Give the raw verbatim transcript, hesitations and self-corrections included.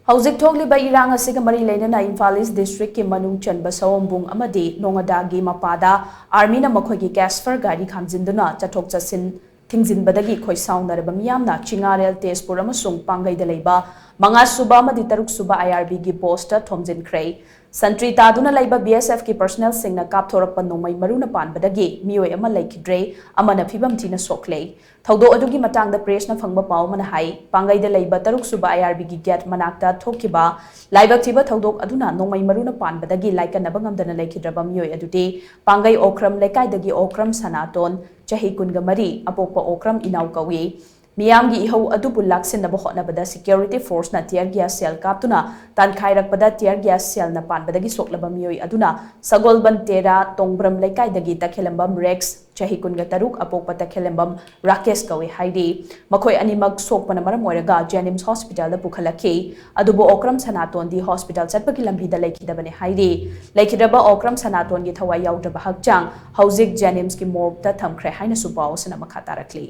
ꯍꯧꯖꯤꯛ ꯊꯣꯛꯂꯤꯕ ꯏꯔꯥꯡ ꯑꯁꯤꯒ ꯃꯔꯤ ꯂꯩꯅꯅ ꯏꯝꯐꯥꯜ ꯏꯁ ꯗꯤꯁꯇ꯭ꯔꯤꯛꯀꯤ ꯃꯅꯨꯡ ꯆꯟꯕ ꯁꯑꯣꯝꯕꯨꯡ ꯑꯃꯗꯤ ꯅꯣꯉꯥꯗꯥꯒꯤ ꯃꯄꯥꯗ ꯑꯥꯔꯃꯤꯅ ꯃꯈꯣꯏꯒꯤ ꯀꯦꯁꯐꯔ ꯒꯥꯔꯤ ꯈꯥꯝꯖꯤꯟꯗꯨꯅ ꯆꯠꯊꯣꯛ ꯆꯠꯁꯤꯟ ꯊꯤꯡꯖꯤꯟꯕꯗꯒꯤ ꯈꯣꯏꯁꯥꯎꯅꯔꯕ ꯃꯤꯌꯥꯝꯅ ꯆꯤꯉꯥꯔꯦꯜ, ꯇꯦꯖꯄꯨꯔ ꯑꯃꯁꯨꯡ ꯄꯥꯡꯒꯩꯗ ꯂꯩꯕ ꯃꯉꯥ ꯁꯨꯕ ꯑꯃꯗꯤ ꯇꯔꯨꯛ ꯁꯨꯕ ꯑꯥꯏ ꯑꯥꯔ ꯕꯤꯒꯤ ꯄꯣꯁꯇ ꯊꯣꯝꯖꯤꯟꯈ꯭ꯔꯦ꯫ ꯁꯟꯇ꯭ꯔꯤ ꯇꯥꯗꯨꯅ ꯂꯩꯕ ꯕꯤ ꯑꯦꯁ ꯑꯦꯐꯀꯤ ꯄꯔꯁꯅꯦꯜꯁꯤꯡꯅ ꯀꯥꯞꯊꯣꯔꯛꯄ ꯅꯣꯡꯃꯩ ꯃꯔꯨꯅ ꯄꯥꯟꯕꯗꯒꯤ ꯃꯤꯑꯣꯏ ꯑꯃ ꯂꯩꯈꯤꯗ꯭ꯔꯦ, ꯑꯃꯅ ꯐꯤꯕꯝ ꯊꯤꯅ ꯁꯣꯛꯂꯦ꯫ ꯊꯧꯗꯣꯛ ꯑꯗꯨꯒꯤ ꯃꯇꯥꯡꯗ ꯄ꯭ꯔꯦꯁꯅ ꯐꯪꯕ ꯄꯥꯎ ꯑꯃꯅ ꯍꯥꯏ, ꯄꯥꯡꯒꯩꯗ ꯂꯩꯕ ꯇꯔꯨꯛ ꯁꯨꯕ ꯑꯥꯏ ꯑꯥꯔ ꯕꯤꯒꯤ ꯒꯦꯠ ꯃꯅꯥꯛꯇ ꯊꯣꯛꯈꯤꯕ ꯂꯥꯏꯕꯛ ꯊꯤꯕ ꯊꯧꯗꯣꯛ ꯑꯗꯨꯅ ꯅꯣꯡꯃꯩ ꯃꯔꯨꯅ ꯄꯥꯟꯕꯗꯒꯤ ꯂꯥꯏꯀꯠꯅꯕ ꯉꯝꯗꯅ ꯂꯩꯈꯤꯗ꯭ꯔꯕ ꯃꯤꯑꯣꯏ ꯑꯗꯨꯗꯤ ꯄꯥꯡꯒꯩ ꯑꯣꯀ꯭ꯔꯝ ꯂꯩꯀꯥꯏꯗꯒꯤ ꯑꯣꯀ꯭ꯔꯝ ꯁꯅꯥꯇꯣꯟ, ꯆꯍꯤ ꯀꯨꯟꯒ ꯃꯔꯤ, ꯑꯄꯣꯛꯄ ꯑꯣꯀ꯭ꯔꯝ ꯏꯅꯥꯎ ꯀꯧꯏ꯫ ꯃꯤꯌꯥꯝꯒꯤ ꯏꯍꯧ ꯑꯗꯨꯕꯨ ꯂꯥꯛꯁꯤꯟꯅꯕ ꯍꯣꯠꯅꯕꯗ ꯁꯦꯀ꯭ꯌꯨꯔꯤꯇꯤ ꯐꯣꯔꯁꯅ ꯇꯤꯌꯔ ꯒ꯭ꯌꯥꯁ ꯁꯦꯜ ꯀꯥꯞꯇꯨꯅ ꯇꯥꯟꯈꯥꯏꯔꯛꯄꯗ ꯇꯤꯌꯔ ꯒ꯭ꯌꯥꯁ ꯁꯦꯜꯅ ꯄꯥꯟꯕꯗꯒꯤ ꯁꯣꯛꯂꯕ ꯃꯤꯑꯣꯏ ꯑꯗꯨꯅ ꯁꯒꯣꯜꯕꯟ ꯇꯦꯔꯥ ꯇꯣꯡꯕ꯭ꯔꯝ ꯂꯩꯀꯥꯏꯗꯒꯤ ꯇꯈꯦꯂꯝꯕꯝ ꯔꯦꯛꯁ, ꯆꯍꯤ ꯀꯨꯟꯒ ꯇꯔꯨꯛ, ꯑꯄꯣꯛꯄ ꯇꯈꯦꯂꯝꯕꯝ ꯔꯥꯀꯦꯁ ꯀꯧꯏ ꯍꯥꯏꯔꯤ꯫ ꯃꯈꯣꯏ ꯑꯅꯤꯃꯛ ꯁꯣꯛꯄꯅ ꯃꯔꯝ ꯑꯣꯏꯔꯒ ꯖꯦꯅꯤꯝꯁ ꯍꯣꯁꯄꯤꯇꯥꯜꯗ ꯄꯨꯈꯠꯂꯛꯈꯤ꯫ ꯑꯗꯨꯕꯨ ꯑꯣꯀ꯭ꯔꯝ ꯁꯅꯥꯇꯣꯟꯗꯤ ꯍꯣꯁꯄꯤꯇꯥꯜ ꯆꯠꯄꯒꯤ ꯂꯝꯕꯤꯗ ꯂꯩꯈꯤꯗꯕꯅꯤ ꯍꯥꯏꯔꯤ꯫ ꯂꯩꯈꯤꯗ꯭ꯔꯕ ꯑꯣꯀ꯭ꯔꯝ ꯁꯅꯥꯇꯣꯟꯒꯤ ꯊꯋꯥꯏ ꯌꯥꯎꯗ꯭ꯔꯕ ꯍꯛꯆꯥꯡ ꯍꯧꯖꯤꯛ ꯖꯦꯅꯤꯝꯁꯀꯤ ꯃꯣꯔꯒꯇ ꯊꯝꯈ꯭ꯔꯦ ꯍꯥꯏꯅꯁꯨ ꯄꯥꯎ ꯑꯁꯤꯅ ꯃꯈꯥ ꯇꯥꯔꯛꯂꯤ꯫